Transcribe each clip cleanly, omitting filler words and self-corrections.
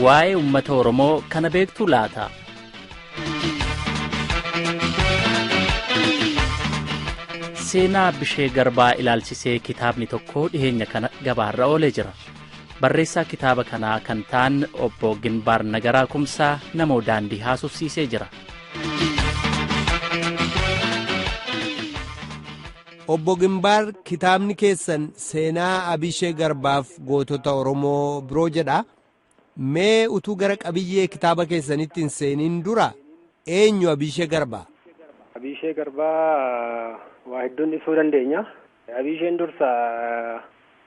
Waa'ee uummata Oromoo kana beektuu laata? Seenaa Abishee Garbaa ilaalchisee kitaabni tokko dhiheenya kana gabaarra oolee jira. Barreessaa kitaaba kanaa kan ta'an obbo Ginbaar Nagaraa Kumsaa namoo daandii haasofsiisee jira. Obbo Gimbaar, kitaabni keessan seenaa Abishee Garbaaf gootota Oromoo biroo jedha. Mee utuu gara qabiyyee kitaaba keessanitti hin seeniin dura eenyu Abishee Garbaa? Abishee Garbaa waa hedduun ibsuu dandeenya. Abisheen dursa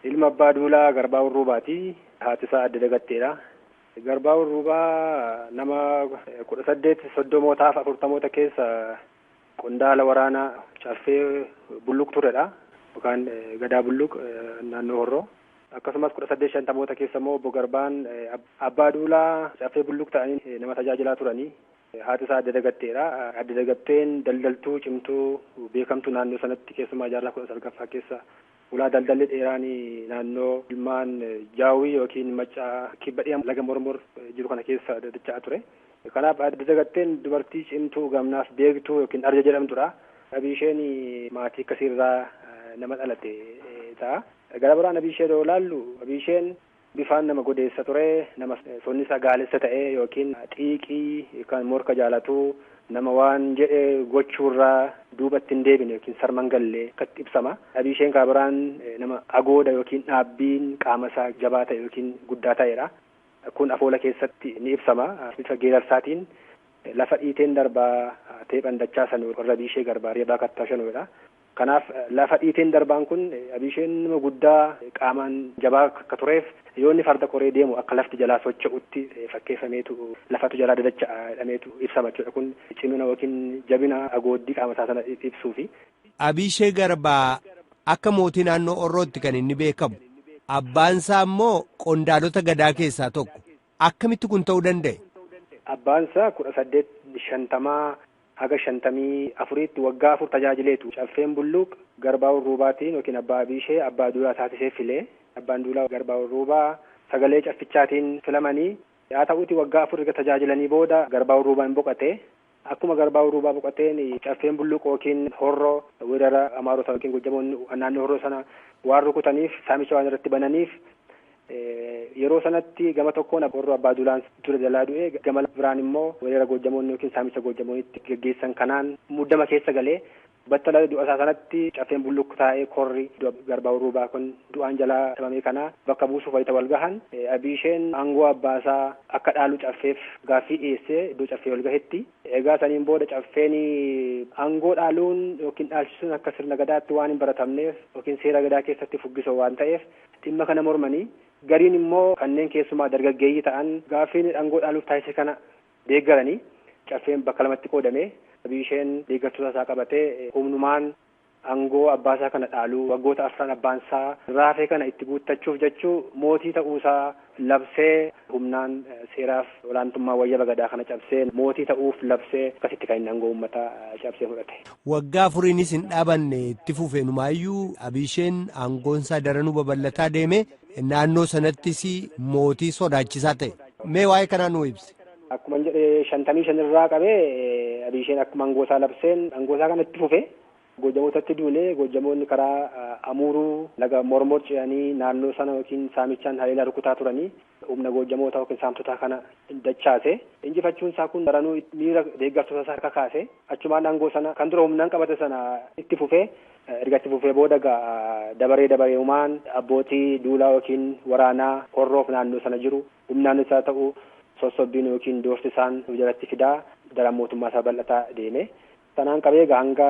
ilma abbaa duulaa Garbaa Urruubaati. Haati isaa Adda Dagatteedha. Garbaa Urruubaa nama 1830mootaaf 40moota keessa qondaala waraanaa Caffee Bulluq turedha. Yookaan Gadaa Bulluq naannoo Horroo. Akkasumas 1850moota keessa immoo obbo Garbaan abbaa duulaa Caffee Bulluq ta'anii nama tajaajilaa turanii. Haati isaa Adda Dagatteedha. Adda Dagatteen daldaltuu cimtuu beekamtuu naannoo sanatti keessumaa jaarraa 19ffaa keessa ulaa daldalli dheeraan naannoo ilmaan Jaawii yookiin Maccaa kibba dhiyaa laga Mormor jiru kana keessa dacha'aa ture. Kanaaf Adda Dagatteen dubartii cimtuu gamnaaf beektuu yookiin arja jedhamtudha. Abisheen maatii akkasiirraa nama dhalate ta'a. Gara biraan Abishee yoo ilaallu, Abisheen bifaan nama godeessa ture, nama sonni isaa gaalessa ta'e yookiin xiiqii yookaan morka jaalatu, nama waan jedhe gochuurraa duubatti hin deebine yookiin sarman gallee akkatti ibsama. Abisheen karaa biraan nama agooda yookiin dhaabbiin qaama isaa jabaa ta'e yookiin guddaa ta'edha. Kun afoola keessatti ni ibsama. Bifa geerarsaatiin lafa dhiiteen darbaa teephan dachaa sanuu warra Abishee Garbaa reebaa kattaa shanuudha. Kanaaf lafa dhiiteen darbaan kun Abisheen nama guddaa qaamaan jabaa akka tureef yoo inni farda koree deemu akka lafti jalaa socho'utti fakkeeffameetu lafatu jalaa dadacha'a jedhameetu ibsama jechuudha. Kun cimina yookiin jabina agooddii qaama isaa sana ibsuufi. Abishee Garbaa akka mootii naannoo Orrootti kan inni beekamu. Abbaan isaa immoo qondaalota gadaa keessaa tokko. Akkamitti kun ta'uu danda'e? Abbaan isaa 1850 haga 54tti waggaa 4 tajaajileetu. Caffeen Bulluq Garbaa Urruubaatiin yookiin abbaa Abishee abbaa duulaa taasisee filee. Abbaan duulaa Garbaa Urruubaa sagalee caffichaatiin filamanii haa ta'uuti waggaa 4 erga tajaajilanii booda Garbaa Urruubaan boqote. Akkuma Garbaa Urruubaa boqoteen Caffeen Bulluq yookiin Horroo weerara Amaarota yookiin Gojjamoonni naannoo Horroo sana waan rukutaniif saamicha waan irratti bananiif yeroo sanatti gama tokkoon Horroo abbaa duulaan dura jalaa du'e, gama biraan immoo weerara Gojjamoonni yookiin saamicha Gojjamoonitti geggeessan kanaan muddama keessa galee battala du'a isaa sanatti Caffeen Bulluq taa'ee korri Garbaa Urruubaa kun du'aan jalaa dhabame kana bakka buusuuf wayita wal gahan Abisheen aangoo abbaasaa akka dhaalu caffeef gaaffii dhiyeessee iddoo caffee wal gahetti. Egaa saniin booda caffeen aangoo dhaaluun yookiin dhaalchisuun akka sirna gadaatti waan hin baratamneef yookiin seera gadaa keessatti fuggisoo waan ta'eef dhimma kana mormanii, gariin immoo kanneen keessumaa dargaggeeyyii ta'an gaaffiin aangoo dhaaluuf taasise kana deeggaranii caffeen bakka lamatti qoodame. Abisheen deeggartoota isaa qabatee humnumaan aangoo abbaasaa kana dhaaluu waggoota 4 abbaansaa raafee kana itti guuttachuuf jechuu mootii ta'uusaa labsee humnaan seeraaf olaantummaa wayyaba gadaa kana cabsee mootii ta'uuf labsee akkasitti kan inni aangoo uummataa cabsee fudhate. Waggaa 4nis hin dhaabanne, itti fufee numaayyuu Abisheen aangoonsaa daranuu babal'ataa deeme, naannoo sanattis mootii sodaachisaa ta'e. Mee waa'ee kanaa nuu ibsi. Akkuma jedhe 55 irraa qabee Abisheen akkuma aangoosaa labseen aangoosaa kana itti fufe. Gojjamootatti duulee Gojjamoonni karaa Amuuruu laga Mormor ce'anii naannoo sana yookiin saamichaan haleelaa rukutaa turanii humna Gojjamoota yookiin saamtotaa kana dachaase. Injifachuun isaa kun daranuu miira deeggartoota isaa harka kaase. Achumaan aangoo sana kan dura humnaan qabate sana itti fufee erga itti fufee booda dabaree dabaree'umaan abbootii duulaa yookiin waraanaa Horroof naannoo sana jiru humnaan isaa ta'u sossobbiin yookiin doorsi isaan jalatti fidaa daran mootummaa isaa bal'ataa deeme. Sanaan qabee hanga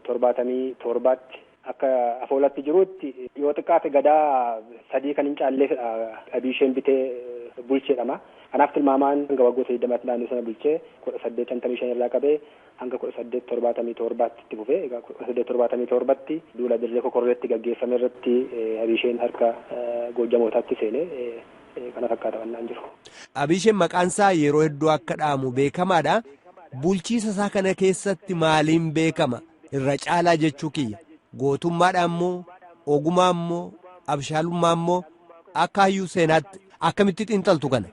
1877tti akka afoolatti jirutti yoo xiqqaate gadaa 3 kan hin caalleefidha Abisheen bitee bulcheedhama. Kanaaf tilmaamaan hanga waggoota 20tti naannoo sana bulchee 1855 irraa qabee hanga 1877tti itti fufee. Egaa 1877tti duula dirree Kokorreetti gaggeeffame irratti Abisheen harka Gojjamootaatti seenee kana fakkaata wannaan jiru. Abisheen maqaan isaa yeroo hedduu akka dhaamu beekamaadha. Bulchiisa isaa kana keessatti maaliin beekama? Irra caalaa jechuu kiyya. Gootummaadhaan moo, ogumaan moo, abshaalummaan moo, akka hayyuu seenaatti akkamitti xiinxaltu kana?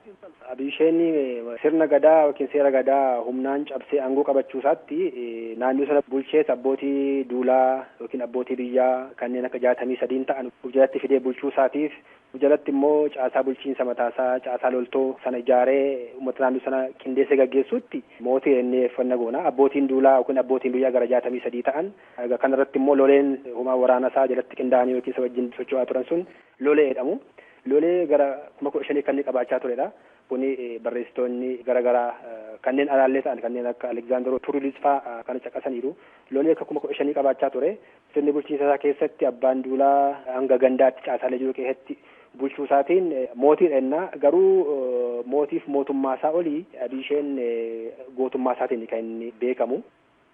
Abisheen sirna gadaa yookiin seera gadaa humnaan cabsee aangoo qabachuu isaatti naannoo sana bulchees abbootii duulaa yookiin abbootii biyyaa kanneen akka 63 ta'an of jalatti fidee bulchuu isaatiif, of jalatti immoo caasaa bulchiinsa mataasaa, caasaa loltoo sana ijaaree uummata naannoo sana qindeessee gaggeessuutti mootii jennee uffannaa goona. Abbootiin duulaa yookiin abbootiin biyyaa gara 63 ta'an kanarratti immoo loleen humna waraana isaa jalatti qindaa'anii yookiin isa wajjin socho'aa turan sun lolee jedhamu. Lolee gara 15,000 kan inni qabaachaa turedha. Kuni barreessitoonni garaagaraa kanneen alaallee ta'an kanneen akka Alekzaandaroo Turuliis fa'aa kana caqasaniiru. Lolee akka 15,000 qabaachaa ture. Sirni bulchiinsa isaa keessatti abbaan duulaa hanga gandaatti caasaalee jiru keessatti bulchuu isaatiin mootiidha innaa, garuu mootiif mootummaa isaa olii Abisheen gootummaa isaatiin kan inni beekamu.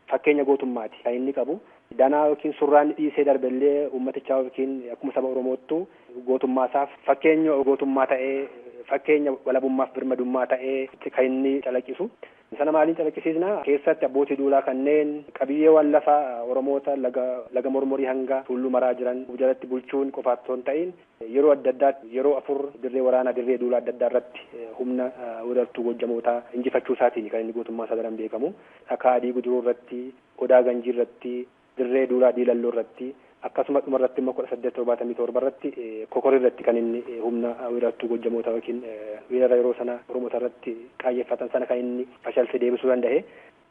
Fakkeenya gootummaati kan inni qabu. Danaa yookiin surraan dhiisee darbellee uummatichaa yookiin akkuma saba Oromoottu gootummaa isaaf fakkeenya gootummaa ta'ee, fakkeenya walabummaaf birmadummaa ta'ee kan inni calaqqisu. Sana maaliin calaqqisiisna? Keessatti abbootii duulaa kanneen qabiyyeewwan lafa Oromoota laga Mormorii hanga Tulluu Maraa jiran jalatti bulchuun qofaatti osoo hin ta'in yeroo adda addaatti yeroo 4 dirree waraanaa, dirree duulaa adda addaa irratti humna weerartuu Gojjamootaa injifachuu isaatiin kan inni gootummaa isaa daran beekamu. Dhakaa Adii Guduruu irratti, Odaa Ganjii irratti, dirree duulaa Diilalloo irratti, akkasuma dhuma irratti immoo 1877 irratti Kokor irratti kan inni humna weerartuu Gojjamoota yookiin weerara yeroo sana Oromoota irratti xiyyeeffatan sana kan inni fashalsee deebisuu danda'e.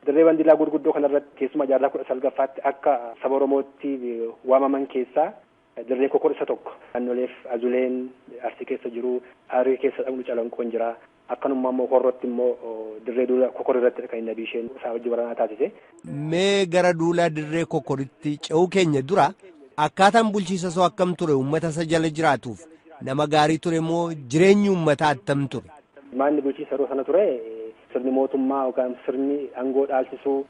Dirree Bandilaa gurguddoo kanarratti keessumaa jaarraa 19ffaatti akka saba Oromootti waamaman keessaa dirreen Kokor isa tokko. Naannoleef Azuleen Arsii keessa jiru, Harargee keessa dhaqnu Calanqoon jira. Akkanuma immoo Horrootti immoo dirree duula Kokor irratti kan inni Abisheen isaa wajjin waraanaa taasise. Mee gara duulaa dirree Kokoritti ce'uu keenya dura akkaataan bulchiinsa isaa akkam ture? Uummata isa jala jiraatuuf nama gaarii ture moo jireenyi uummataa attam ture? Manni bulchiinsa yeroo sana ture sirni mootummaa yookaan sirni aangoo dhaalchisuu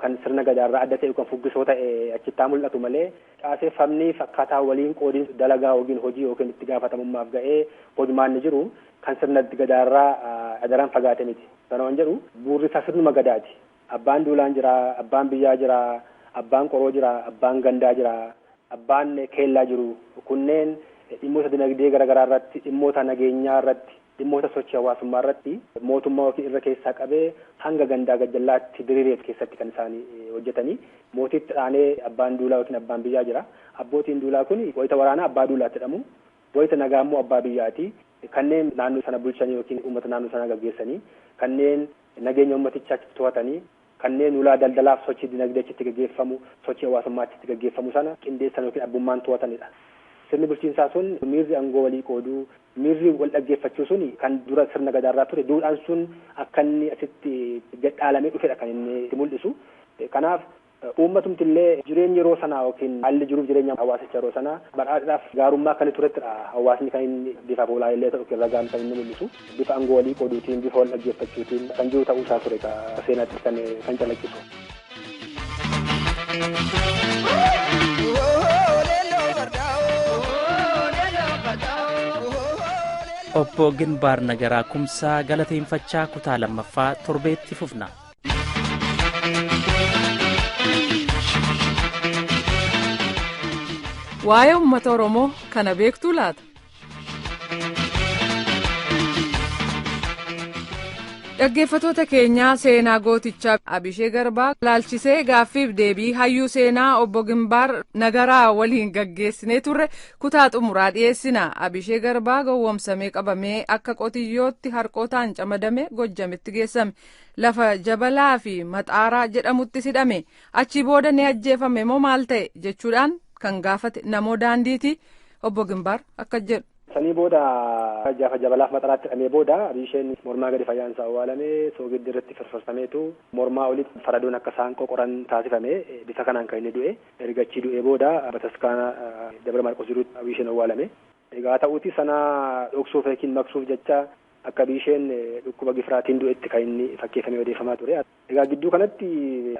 kan sirna gadaarraa adda ta'e yookaan fuggisoo ta'e achittaa mul'atu malee caaseeffamni akkaataa waliin qoodiin dalagaa yookiin hojii yookiin itti gaafatamummaaf ga'ee hojumaan jiru kan sirna gadaarraa adaraan fagaate miti. Sana waan jedhu buurri isaa sirnuma gadaati. Abbaan duulaan jira, abbaan biyyaa jira, abbaan qoroo jira, abbaan gandaa jira, abbaan keellaa jiru. Kunneen dhimmoota dinagdee garaagaraa irratti, dhimmoota nageenyaa irratti, dhimmoota sochii hawaasummaa irratti mootummaa yookiin irra keessaa qabee hanga gandaa gajjallaatti diriireef keessatti kan isaan hojjetanii. Mootiitti dhaanee abbaan duulaa yookiin abbaan biyyaa jira. Abbootiin duulaa kun wayita waraanaa abbaa duulaatti jedhamu, wayita nagaa immoo abbaa biyyaati. Kanneen naannoo sana bulchanii yookiin uummata naannoo sana gaggeessanii, kanneen nageenya uummatichaa to'atanii, kanneen ulaa daldalaaf sochii dinagdee achitti gaggeeffamu, sochii hawaasummaa achitti gaggeeffamu sana qindeessan yookiin abbummaan to'atanidha. Sirni bulchiinsaa sun miirri aangoo walii qooduu, miirri wal dhaggeeffachuu sun kan dura sirna gadaarraa ture, duudhaan sun akka inni asitti gadhaalamee dhufedha kan inni mul'isu. Kanaaf uummatumti illee jireenya yeroo sanaa yookiin haalli jiruuf jireenya hawaasicha yeroo sanaa badhaadhaaf gaarummaa akka inni turettidha hawaasni kan inni bifa fuulaa illee ta'u yookiin ragaan kan inni mul'isu. Bifa aangoo walii qooduutiin, bifa wal dhaggeeffachuutiin kan jiru ta'uu isaa ture seenaatti kan calaqqisu. Obbo Ginbaar Nagaraa Kumsaa galateeffachaa kutaa lammaffaa torbeetti fufna. Waa'ee uummata Oromoo kana beektuu laata? Dhaggeeffattoota keenyaa seenaa gootichaa Abishee Garbaa laalchisee gaaffiif deebii hayyuu seenaa obbo Gimbaar Nagaraa waliin gaggeessinee turre kutaa xumuraa dhiyeessina. Abishee Garbaa gowwoomsamee qabamee akka qotiyyootti harqootaan camadame Gojjamitti geessame. Lafa Jabalaa fi Maxaaraa jedhamutti hidhame. Achii booda ni ajjeefame moo maal ta'e jechuudhaan kan gaafate namoo daandiiti. Obbo Gimbaar akka jedhu. Sanii booda jaafa Jabalaaf Maxaraatti hidhamee booda Abisheen mormaa gadi fayyaan isaa awwaalame, soogiddi irratti firfirsameetu mormaa olitti faradoon akka isaan qoqoran taasifame, bifa kanaan kan inni du'e. Erga achii du'ee booda bataskaana Dabra Maarqos jirutti Abisheen awwaalame. Egaa ta'uuti sana dhoksuuf yookiin maqsuuf jecha akka Abisheen dhukkuba gifiraatiin du'etti kan inni fakkeeffamee odeeffamaa ture. Egaa gidduu kanatti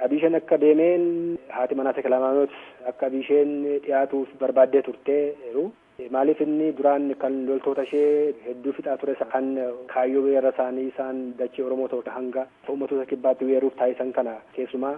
Abisheen akka deemeen haati manaa Teklamaanoot akka Abisheen dhiyaatuuf barbaaddee turte. Maaliif inni duraan kan loltoota ishee hedduu fixaa ture kan kaayyoo weerara isaanii isaan dachee Oromoo ta'u hanga uummatoota kibbaatti weeruuf taasisan kana keessumaa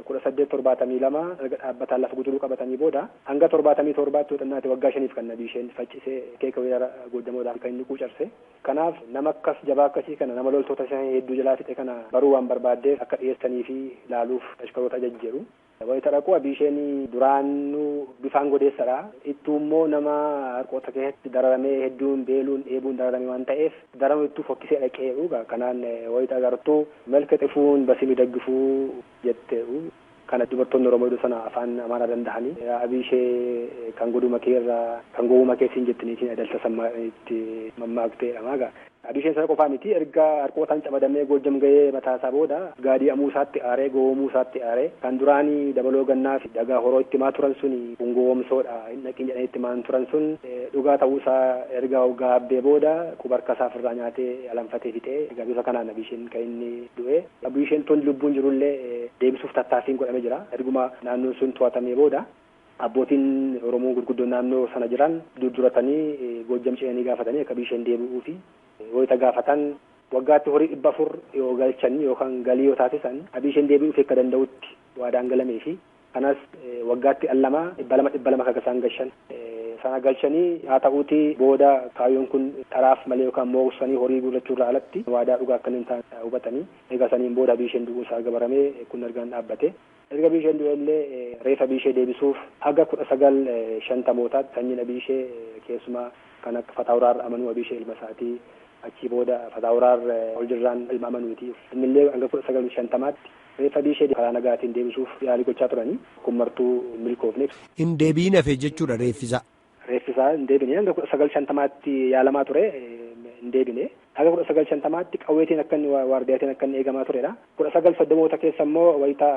1872 erga dhaabbataan lafa Guduruu qabatanii booda hanga 77tti yoo xinnaate waggaa 5 kan Abiisheen faccisee keeka weerara Goojjamoodhaan kan inni quucarse. Kanaaf nama akkas jabaa akkasii kana nama loltoota isaa hedduu jalaa fixe kana baruu waan barbaaddeef akka dhiyeessanii fi laaluuf ashkaroota ajajjeeru. Wayita dhaqu Abiisheen duraanuu bifaan godeessadha. Ittuu immoo nama harqoota keessatti dararamee hedduun beeluun dheebuun dararamee waan ta'eef daramu ittuu fokkisee dhaqeeru. Kanaan wayita agartuu melka xifuun basii miidhaggifuu jetteeru. Kana dubartoonni Oromoo iddoo sana afaan Amaaraa danda'anii Abiishee kan goduma keerraa kan gowwuma keessiin jettaniitiin adalta sammaa itti mammaakteedha maagaa. Abiisheen sana qofaa miti, erga harqootaan camadamee Goojjam ga'ee mataasaa booda gaadii amuusaatti aaree gowwoomuu isaatti aaree kan duraanii dabaloo gannaa fi dhagaa horoo itti himaa turan sun kun gowwoomsoodha hin dhaqiin jedhanii itti himaan turan sun dhugaa ta'uusaa erga gaabbee booda quba harka isaa ofirraa nyaatee alanfatee fixee. Egaa bifa kanaan Abiisheen kan inni du'e. Abiisheen tun lubbuun jirullee deebisuuf tattaaffiin godhamee jira. Erguma naannoon sun to'atamee booda abbootiin Oromoo gurguddoon naannoo sana jiran durduratanii Goojjam ce'anii gaafatanii akka Abiisheen deebi'uu fi wayita gaafatan waggaatti horii 400 yoo galchan yookaan galii yoo taasisan Abiisheen deebi'uuf akka danda'utti waadaan galamee fi kanas waggaatti al lama 200 200 akka isaan galchan sana galchanii haa ta'uuti booda kaayyoon kun karaaf malee yookaan mooqsanii horii guurrachuurraa alatti waadaa dhugaa akka hin taane hubatanii egaa saniin booda Abiisheen du'uu isaa gabaramee kun argaan dhaabbate. Erga Abiisheen du'e illee reefa Abiishee deebisuuf haga 1950mootaatti sanyiin Abiishee keessumaa kan akka Fataawuraar Amanuu Abiishee ilma isaatii, achii booda Fataawuraar Oljirraan ilma Amanuuti. Innillee hanga 1950maatti reefa Abiishee karaa nagaatiin deebisuuf yaalii gochaa turanii kun martuu milkoofne. Hin deebiin hafe jechuudha reeffisaa. Reeffisaa hin deebine, hanga 1950maatti yaalamaa ture hin deebine. Haga 1950maatti qawweetiin akka inni waardiyaatiin akka inni eegamaa turedha. 1930moota keessa immoo wayita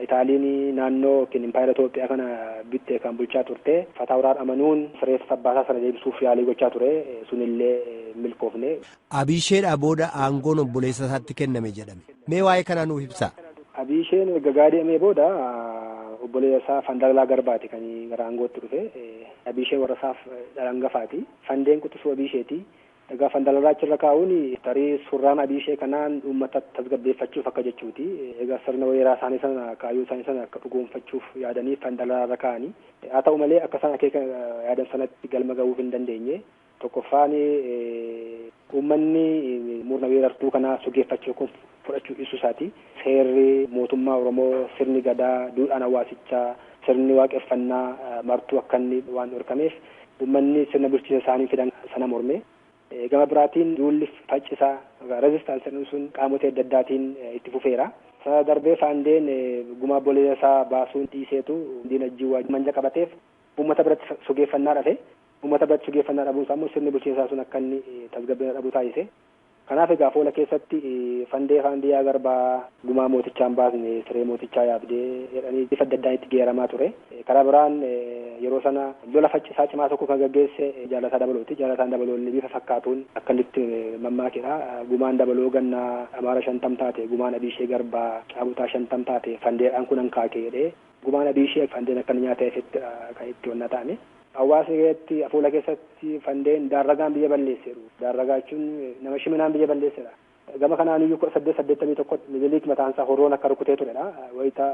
Itaaliin naannoo yookiin impaayera Itoophiyaa kana bitte kan bulchaa turte Fataawuraar Amanuun reeffa abbaasaa sana deebisuuf yaalii gochaa ture sunillee milkoofne. Abiisheedhaa booda aangoon obboleessa isaatti kenname jedhame. Mee waa'ee kanaa nuuf ibsaa. Abiisheen erga gaadi'amee booda obboleessa isaa Fandalaa Garbaati kan gara aangootti dhufe. Abiisheen warra isaaf dhalhangafaati. Fandeen quxisuu Abiisheeti. Egaa Fandalaa achirra kaa'uun tarii surraan Abiishee kanaan uummata tasgabbeeffachuuf akka jechuuti. Egaa sirna weeraa isaanii sana kaayyoo isaanii sana akka dhugoomfachuuf yaadanii Fandalaa irra kaa'anii. Haa ta'u malee akka isaan akeeka yaadan sanatti galma ga'uuf hin dandeenye. Tokkoffaan uummanni murna weerartuu kanaa sugeeffachuu kun fudhachuu dhiisuu isaati. Seerri mootummaa Oromoo, sirni gadaa, duudhaan hawaasichaa, sirni waaqeffannaa martuu akka inni waan dhorkameef uummanni sirna bulchiinsa isaanii fidan sana morme. Gama biraatiin duulli faccisaa rezistaansiin sun qaamota adda addaatiin itti fufeera. Sana darbee Faandeen gumaa obboleessa isaa baasuun dhiiseetu diinagdee manja qabateef uummata biratti sugeeffannaa dhafe. Uummata biratti sugeeffannaa dhabuun isaa immoo sirni bulchiinsaa sun akka inni tasgabbeena dhabuu taasise. Kanaaf egaa fuula keessatti Fandee Faandiyaa Garbaa gumaa mootichaan baasne siree mootichaa yaabdee jedhanii bifa adda addaan itti geeramaa ture. Karaa biraan yeroo sana lola faccisaa cimaa tokko kan gaggeesse Jaalataa Dabalooti. Jaalataan Dabaloollee bifa fakkaatuun akka inni itti mammaakedha. Gumaan Dabaloo gannaa Amaara 50 taate, gumaan Abiishee Garbaa caabutaa 50 taate, Fandeedhaan kun hankaake jedhee gumaan Abiishee Fandeen akka inni nyaata ifetti kan itti onnaa ta'ame. Hawaasni keessatti afuula keessatti Fandeen daarragaan biyya balleesseeru. Daarragaa jechuun nama shiminaan biyya balleessedha. Gama kanaan iyyuu 1881 Minilik mataan isaa horroon akka rukutee turedha. Wayita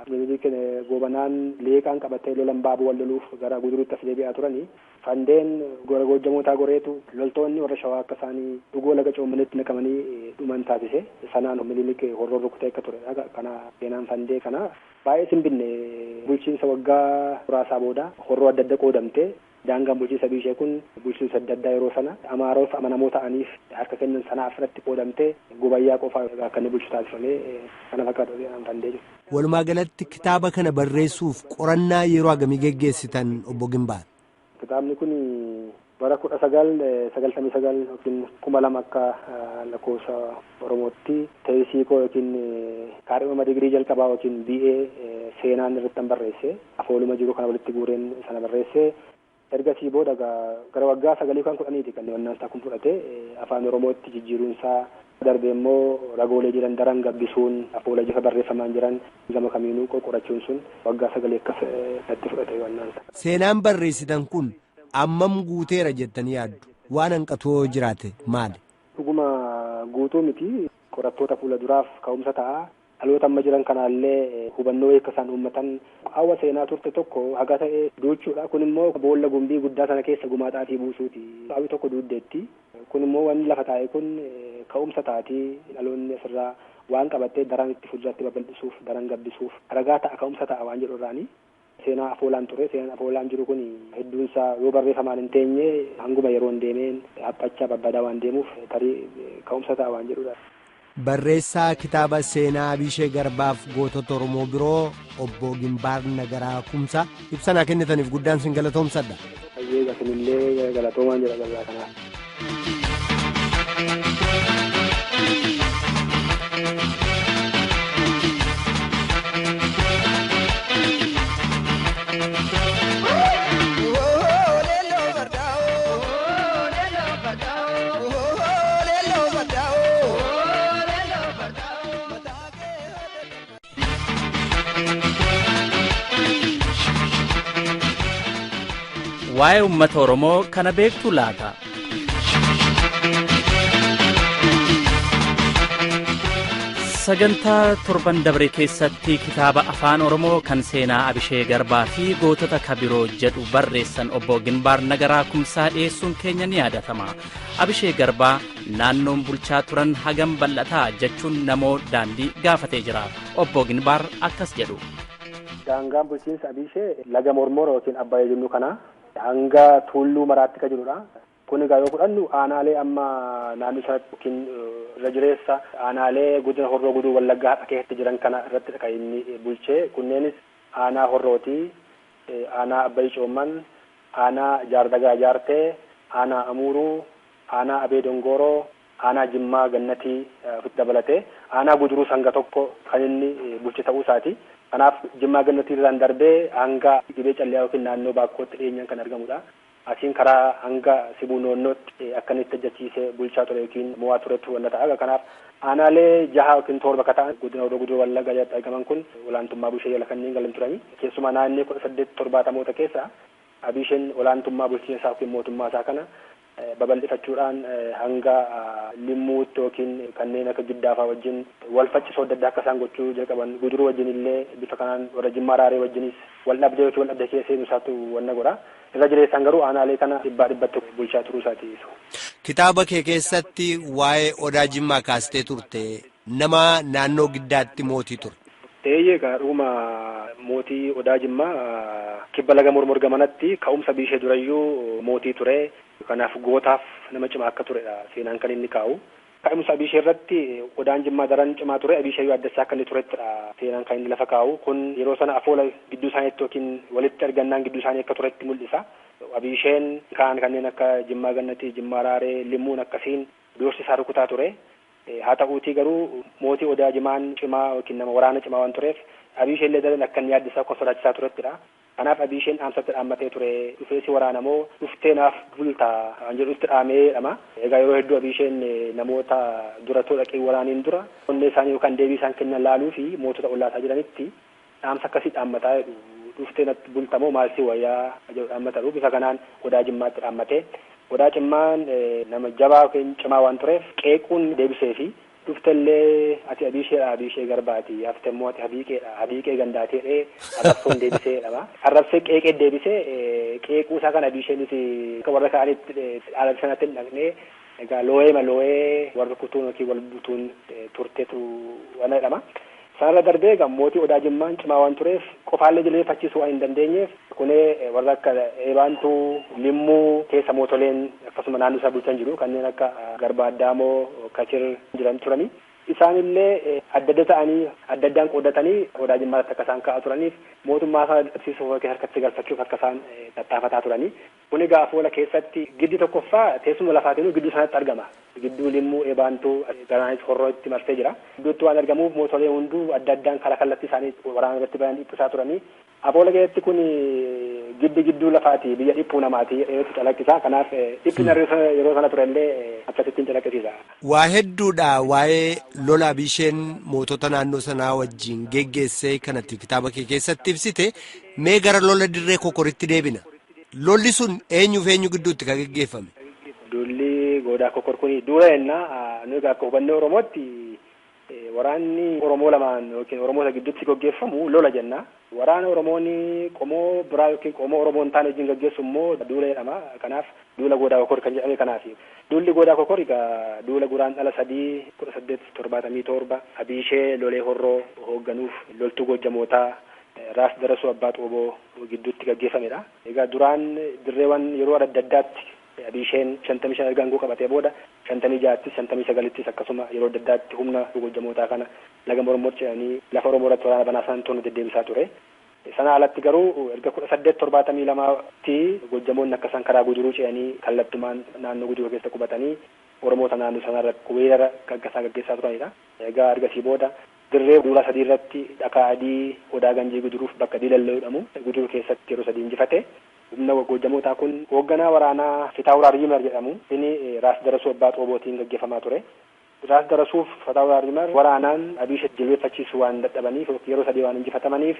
Minilik Goobanaan leeqaan qabatee lolan baabuu wal loluuf gara Guduruutti as deebi'aa turanii Fandeen gora Goojjamootaa goreetu loltoonni warra Shawaa akka isaanii dhugoo laga Coommanitti naqamanii dhuman taasise. Sanaan Minilik horroon rukutee akka turedha. Kana seenaan Fandee kana baay'ee simbinne bulchiinsa waggaa muraasaa booda horroo adda adda qoodamte daangaan bulchiinsa Abiishee kun bulchiinsa adda addaa yeroo sana Amaarota amanamoo ta'aniif harka kennan sanaaf irratti qoodamte Gobayyaa qofa akka inni bulchu taasifamee kana fakkaatu seenaan Fandee jiru. Walumaa galatti kitaaba kana barreessuuf qorannaa yeroo hagamii geggeessitan obbo Gimbaar? Kitaabni kun bara 1999 yookiin 2000 akka lakkoofsa Oromootti teessii koo yookiin kaadhimama digirii jalqabaa yookiin BA seenaan irratti kan barreesse afooluma jiru kana walitti guureen sana barreesse. Ergasii booda gara waggaa 9 kan 10 kan wannaan isaa kun fudhate afaan Oromootti jijjiiruun isaa darbee immoo ragoolee jiran daran gabbisuun afoola jifa barreeffamaan jiran gama kamiinuu qorachuun sun waggaa 9 akkas natti fudhate wannaan isaa. Seenaan barreessitan kun ammam guuteera jettanii yaaddu? Waan hanqatoo jiraate maali? Dhuguma guutuu miti, qorattoota fuula duraaf ka'umsa ta'a. Dhaloota amma jiran kanaallee hubannoo akka isaan uummatan qaawwa seenaa turte tokko haga ta'e duuchuudha. Kun immoo boolla gumbii guddaa sana keessa gumaa xaafii buusuuti. Qaawwi tokko duuddeetti. Kun immoo wanni lafa taa'e kun ka'umsa taatii dhaloonni asirraa waan qabattee daran itti fuulduratti babal'isuuf, daran gabbisuuf ragaa ta'a, ka'umsa ta'a waan jedhu irraanii. Seenaa afoolaan ture. Seenaan afoolaan jiru kun hedduunsaa yoo barreeffamaan hin teenye hanguma yeroon deemeen haphachaa babbadaa waan deemuuf tarii ka'umsa ta'a waan jedhudha. Barreessaa kitaaba seenaa Abishee Garbaaf gootota Oromoo biroo obbo Gimbaar Nagaraa Kumsaa ibsa naa kennitaniif guddaan sin galatoomsadha. Baay'ee gasinillee galatoomaan jedha gabaa kanaaf. Waa'ee uummata Oromoo kana beektu laata? Sagantaa torban dabre keessatti kitaaba afaan Oromoo kan seenaa Abishee Garbaa fi gootota kabiroo jedhu barreessan obbo Ginbaar Nagaraa Kumsaa dhiyeessuun keenya ni yaadatama. Abishee Garbaa naannoon bulchaa turan hagam bal'ataa jechuun namoo daandii gaafatee jira. Obbo Ginbaar akkas jedhu. Daangaan bulchiinsa Abishee laga Mormora yookiin Abbaayee jennu kana hanga Tuulluu Maraatti kan jirudha. Kun egaa yoo fudhannu aanaalee amma naannoo sanatti yookiin irra jireessa aanaalee godina Horroo Guduruu Wallaggaa har'a keessatti jiran kana irratti kan inni bulchee. Kunneenis aanaa Horrootii, aanaa Abbayii Coomman, aanaa Jaardagaa Jaartee, aanaa Amuuruu, aanaa Abee Dongooroo, aanaa Jimmaa Gannatii ofitti dabalatee aanaa Guduruu sanga tokko kan inni bulche ta'uu isaati. Kanaaf Jimmaa Gannatii irraan darbee hanga Gibee Calliyaa yookiin naannoo Baakkootti dhiyeenyaan kan argamudha. Asiin karaa hanga Sibuu Noonnootti akka inni itti hojjechiisee bulchaa ture yookiin mo'aa turetu wanta ta'a. Kanaaf aanaalee jaha yookiin torba akka ta'an godina Horroo Guduruu Wallaggaa jalatti argaman kun olaantummaa Abishee jala kanneen galan turani. Keessumaa naannoo 1870moota keessa Abisheen olaantummaa bulchiinsa isaa yookiin mootummaa isaa kana babal'ifachuudhaan hanga Limmuutti yookiin kanneen akka Giddaafaa wajjin wal faccisoo adda addaa akka isaan gochuu jalqaban, Guduruu wajjin illee bifa kanaan warra Jimmaa Raaree wajjinis wal dhabdee yookiin wal dhabdee keessa seenuu isaatu wanna godha. Irra jireessaan garuu aanaalee kana dhibbaa dhibbatti bulchaa turuu isaati. Kitaaba kee keessatti waa'ee Odaa Jimmaa kaastee turte, nama naannoo Giddaatti mootii ture. Eeyyee, egaa dhuguma mootii Odaa Jimmaa kibba laga Mormor gamanatti ka'umsa Abishee durayyuu mootii ture. Kanaaf gootaaf nama cimaa akka turedha seenaan kan inni kaa'u. Ka'umsa Abishee irratti Odaan Jimmaa daran cimaa ture. Abishee yoo addassaa akka inni turettidha seenaan kan inni lafa kaa'u. Kun yeroo sana afoola gidduu isaaniitti yookiin walitti argannaan gidduu isaanii akka turetti mul'isa. Abisheen kaan kanneen akka Jimmaa Gannatii, Jimmaa Raaree, Limmuun akkasiin doorsisaa rukutaa ture. Haa ta'uutii garuu mootii Odaa Jimaan cimaa yookiin nama waraana cimaa waan tureef Abisheen illee daran akka inni yaaddisaa akka sodaachisaa turettidha. Kanaaf Abisheen dhaamsatti dhaammatee ture. Dhufee si waraanamoo dhuftee naaf bultaa kan jedhutti dhaamee jedhama. Egaa yeroo hedduu Abisheen namoota duratoo dhaqee waraaniin dura onnee isaanii yookaan deebii isaan kennan laaluu fi mootota ollaasaa jiranitti dhaamsa akkasii dhaammataa jedhu. Dhuftee natti bultamoo maal si wayyaa jedhu dhaammata. Bifa kanaan Odaa Jimmaatti dhaammatee. Odaa Jimmaan nama jabaa yookiin cimaa waan tureef qeequun deebisee fi dhuftellee ati Abisheedha, Abishee Garbaati, hafte immoo ati Habiiqeedha, Habiiqee Gandaatee dhee arrabsoon deebisee jedhama. Arrabsee qeeqee deebisee qeequu isaa kan Abisheenis akka warra kaanitti dhaala sanatti hin dhaqnee egaa looyee malooyee warra kutuun yookiin wal butuun turteetu waan jedhama. Sanarra darbee egaa mootii Odaa Jimmaan cimaa waan tureef qofaallee jilbeeffachiisuu waan hin dandeenyeef kunee warra akka Eebaantuu, Limmuu keessa mootoleen akkasuma naannoo isaa bulchan jiru kanneen akka Garbaa Addaamoo, Kachir jiran turani. Isaanillee adda adda ta'anii adda addaan qooddatanii Odaa Jimmaatti akka isaan ka'aa turaniif mootummaa isaa dhabsiisuuf yookiin harkatti galfachuuf akka isaan tattaafataa turani. Kun egaa afoola keessatti giddi tokkoffaa teessuma lafaatiin gidduu sanatti argama. Gidduu Limmuu, Eebaantuu, Garaanis Horrootti marsee jira. Gidduutti waan argamuuf mootolee hunduu adda addaan karaa kallattii isaanii waraana irratti bahan dhiphisaa turanii. Afoola keessatti kun giddi gidduu lafaati, biyya dhiphuu namaati yerootti calaqqisa. Kanaaf dhiphina yeroo sana turellee akkasittiin calaqqisiisa. Waa hedduudha waa'ee lola Abisheen mootota naannoo sanaa wajjin geggeessee kanatti kitaaba kee keessatti ibsite. Mee gara lola dirree Kokoritti deebina. Lolli sun eenyuuf eenyu gidduutti kan geggeeffame? Lolli goodaa Kokor kun dura jennaa nu egaa akka hubannoo Oromootti Waraanni Oromoo lamaan yookiin Oromoota gidduutti gaggeeffamu lola jenna. Waraana Oromoon qomoo biraa yookiin qomoo Oromoo hin taane wajjin gaggeessu immoo duula jedhama. Kanaaf duula Goodaa Kokor kan jedhame kanaafi. Duulli Goodaa Kokor egaa duula Guraandhala 3, 1877 Abiishee Lolee Horroo hoogganuuf loltuu Goojjamootaa Raas Darasuu Abbaa Xooboo gidduutti gaggeeffamedha. Egaa duraan dirreewwan yeroo adda addaatti Abiisheen 55 erga aangoo qabatee booda 56ttis 59ttis akkasuma yeroo adda addaatti humna Goojjamootaa kana laga Mormor ce'anii lafa Oromoo irratti waraana banaa isaan toonu deddeebisaa ture. Sana alatti garuu erga 1872tti Goojjamoonni akka isaan karaa Guduruu ce'anii kallattumaan naannoo Guduruu keessa qubatanii Oromoota naannoo sanarratti weerara gaggeessaa gaggeessaa turanidha. Egaa ergasii booda dirree duula sadii irratti Dhakaa Adii, Odaa Ganjii Guduruuf bakka Diilalloo jedhamu Guduruu keessatti yeroo sadii injifate. Humna Goojjamootaa kun hoogganaa waraanaa Fitaawuraar Yimar jedhamu inni Raas Darasuu Abbaa Xoobootiin gaggeeffamaa ture. Raas Darasuuf Fitaawuraar Yimar waraanaan Abiishee jilbeeffachiisuu waan dadhabaniif yeroo sadii waan injifatamaniif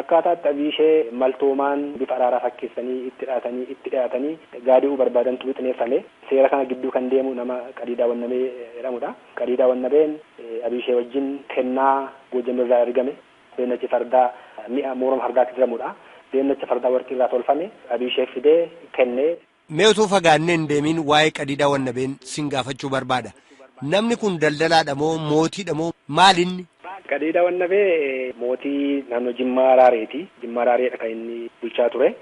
akkaataatti Abiishee maltoomaan bifa araaraa fakkeessanii itti dhiyaatanii itti dhiyaatanii gaadi'uu barbaadantu wixineeffame. Seera kana gidduu kan deemu nama Qadiidaa Wannabee jedhamudha. Qadiidaa Wannabeen Abiishee wajjin kennaa Goojjamirraa ergame. Beennachi fardaa mi'a morma fardaatti diramudha. Beennacha fardaa warqii irraa tolfame Abiishee fidee kennee. Mee utuu fagaannee hin deemin waa'ee Qadiidaa Wannabeen sin gaafachuu barbaada. Namni kun daldalaadha moo mootiidha moo maalinni? Qadiidaa Wannabee mootii naannoo Jimmaa Raareeti. Jimmaa Raareedha kan inni bulchaa ture.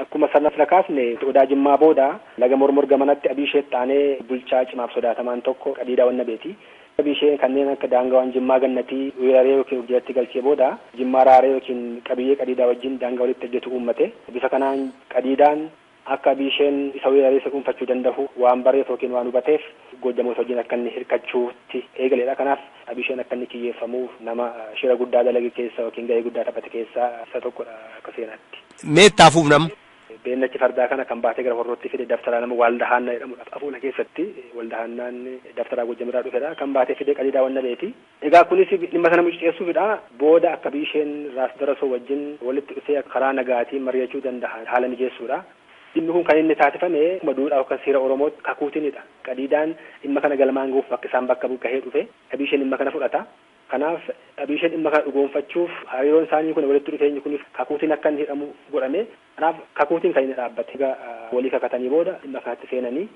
Akkuma sana kaasne Odaa Jimmaa booda laga Mormor gamanatti Abiishee taanee bulchaa cimaaf sodaatamaan tokko Qadiidaa Wannabeeti. Abiishee kanneen akka daangaawwan Jimmaa Gannatii weeraree yookiin of jalatti galchee booda Jimmaa Raaree yookiin qabiyyee Qadiidaa wajjin daangaa walitti hojjetu uummate. Bifa kanaan Qadiidaan akka Abiisheen isa weeraree isa dhuunfachuu danda'u waan bareef yookiin waan hubateef Goojjamoota wajjin akka inni hirkachuutti eegaledha. Kanaaf Abiisheen akka inni kiyyeeffamuuf nama shira guddaa dalage keessa yookiin gahee guddaa taphate keessaa isa tokkodha akka seenaatti. Mee itti hafuuf nama? Beennachi fardaa kana kan baatee gara Horrootti fide dabtaraa nama Waaldahaannaa jedhamudha. Afuula keessatti Waldahaannaan dabtaraa Goojjamirraa dhufedha. Kan baatee fide Qadiidaa Wannabeeti. Egaa kunis dhimma sana mucuceessuufidha. Booda akka Abiisheen Raas Darasoo wajjin walitti dhufee karaa nagaatiin mari'achuu danda'a haala mijeessuudha. Dhimmi kun kan inni taasifame akkuma duudhaa yookaan seera Oromootti kakuutiinidha. Qadiidaan dhimma kana galmaan gahuuf bakka isaan bakka gahee dhufe Abiisheen dhimma kana fudhata. Kanaaf Abiisheen dhimma kana dhugoonfachuuf hariiroon isaanii kun walitti dhufeenyi kun kakuutiin akka inni hidhamu godhame. Kanaaf kakuutiin kan inni dhaabbate. Egaa walii kakatanii booda dhimma kanatti seenanii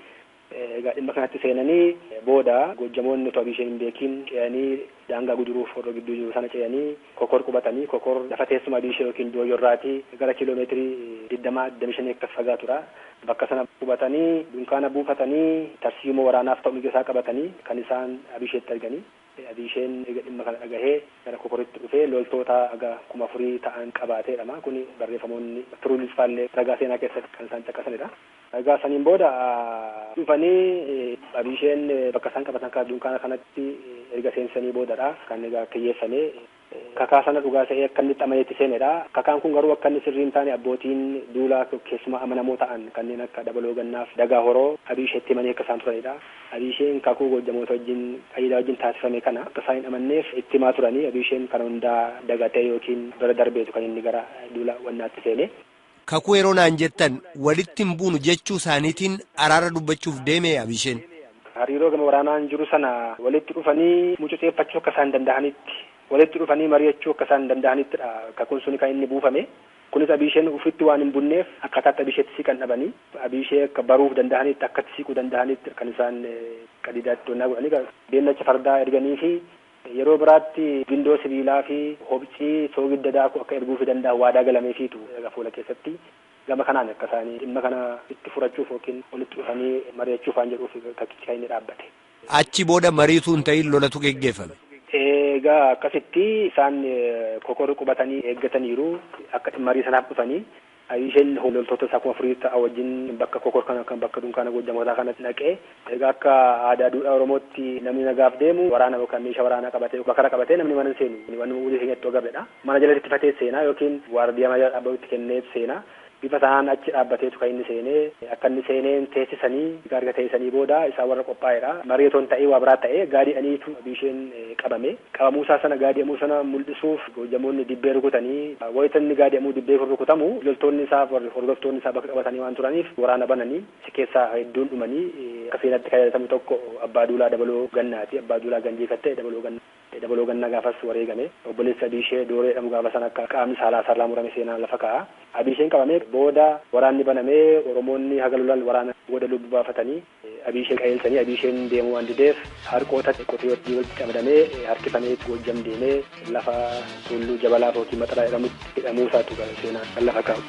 egaa dhimma kanatti seenanii booda Goojjamoonni otoo Abiisheen hin beekin ce'anii daangaa Guduruuf Horroo gidduu jiru sana ce'anii Kokor qubatanii Kokor lafa teessuma Abiishee yookiin Dooyorraatii gara kiiloomeetirii 20 25 akkas fagaatudha. Bakka sana qubatanii dunkaana buufatanii tarsiimoo waraanaaf ta'u mijeessaa qabatanii kan isaan Abiisheetti arganii. Abiisheen egaa dhimma kana dhagahee gara Kokoritti dhufee loltoota aga 4000 ta'an qabaateedhama. Kuni barreeffamoonni Turuulis faallee ragaa seenaa keessatti kan isaan caqasanidha. Egaa saniin booda dhufanii Abiisheen bakka isaan qabatan kana dunkaana kanatti erga seensanii boodadha kan egaa kiyyeeffame. Kakaa sana dhugaa ta'ee akka inni amaneetti seenedha. Kakaan kun garuu akka inni sirrii hin taane abbootiin duulaa keessumaa amanamoo ta'an kanneen akka Dabaloo Gannaaf Dagaa Horoo Abiisheetti himanii akka isaan turanidha. Abiisheen kakuu Goojjamoota wajjin Qadiidaa wajjin taasifame kana akka isaan hin amanneef itti himaa turanii Abiisheen kana hundaa dagatee yookiin bira darbeetu kan inni gara duula wannaatti seene. Kakuu yeroo naan jettan walitti hin buunu jechuu isaaniitiin araara dubbachuuf deeme Abiisheen. Hariiroo gama waraanaan jiru sana walitti dhufanii mucuceeffachuu akka isaan danda'anitti walitti dhufanii mari'achuu akka isaan danda'anittidha kakuun suni kan inni buufame. Kunis Abiisheen ofitti waan hin bunneef akkaataatti Abiisheetti siqan dhabanii Abiishee akka baruuf danda'anitti akkatti siquu danda'anitti kan isaan Qadiidaatti donnaa godhanii beennacha fardaa erganii fi yeroo biraatti gindoo sibiilaa fi hobcii soogidda daakuu akka erguufi danda'an waadaa galameefiitu fuula keessatti. Gama kanaan akka isaanii dhimma kana itti furachuuf yookiin walitti dhufanii mari'achuuf waan jedhuuf kakkichi kan inni dhaabbate. Achi booda mariituu hin ta'in lolatu geggeeffame. Egaa akkasitti isaan Kokor qubatanii eeggataniiru akka marii sanaaf dhufanii Abiisheen loltoota isaa 4000 ta'a wajjin bakka Kokor kana kan bakka dunkaana Goojjamootaa kanatti naqee egaa akka aadaa duudhaa Oromootti namni nagaaf deemu waraana yookaan meeshaa waraanaa qabatee bakara qabatee namni mana seenu waan ulii keenyatti agarredha. Mana jalatti ittifatee seenaa yookiin waardiyaa mana jala dhaabbatutti kennee seenaa. Bifa sanaan achi dhaabbateetu kan inni seenee akka inni seeneen teessisanii erga teessisanii booda isaa warra qophaa'edha. Marii otoo hin ta'ee waa biraa ta'ee gaadiidhaniitu Abiisheen qabame. Qabamuu isaa sana gaadi'amuu sana mul'isuuf Goojjamoonni dibbee rukutanii wayita inni gaadi'amuu dibbee kun rukutamu loltoonni isaa hordoftoonni isaa bakka qabatanii waan turaniif waraana bananii si keessaa hedduun dhumanii akka seenaatti kan yaadatamu tokko Abbaa Duulaa Dabaloo Gannaati. Abbaa Duulaa Ganjii kan ta'e Dabaloo Gannaa. Dabaloo Gannaa gaafas wareegame. Obboleessi Abiishee Dooree jedhamu gaafa sana akka qaamni saalaa sarlaa murame seenaan lafa kaa'a. Abiisheen qabamee booda waraanni banamee Oromoonni haga lolan waraana booda lubbuu baafatanii Abiishee qajeelchanii Abiisheen deemuu waan dideef harqoota qotiyyootti walitti camadamee harkifamee Goojjam deemee lafa tulluu Jabalaa yookiin Maxaraa jedhamutti hidhamuu isaatu seenaan kan lafa kaa'u.